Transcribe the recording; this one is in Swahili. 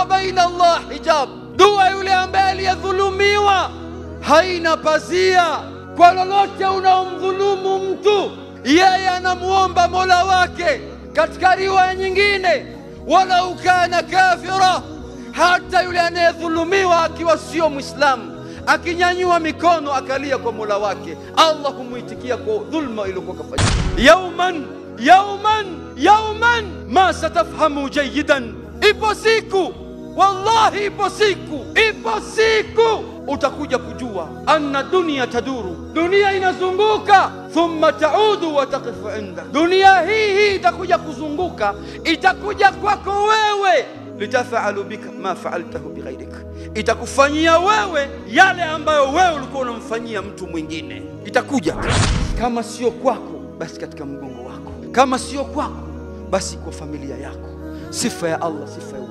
wa baina Allah hijab. Dua yule ambaye aliyedhulumiwa haina pazia. Kwa lolote unaomdhulumu mtu, yeye anamuomba Mola wake. Katika riwaya nyingine, walau kana kafira, hata yule anayedhulumiwa akiwa sio Muislamu, akinyanyua mikono akalia kwa Mola wake, Allah humuitikia kwa dhulma iliyokuwa kafanya. Yauman yauman yauman ma satafhamu jayidan, ipo siku, wallahi ipo siku, ipo siku utakuja kujua anna dunia taduru, dunia inazunguka, thumma taudu wa taqifu inda, dunia hii itakuja kuzunguka, itakuja kwako wewe, litafalu bika ma faaltahu bighairik, itakufanyia wewe yale ambayo wewe ulikuwa unamfanyia mtu mwingine. Itakuja kama sio kwako basi katika mgongo wako, kama sio kwako basi kwa familia yako. Sifa ya Allah, sifa ya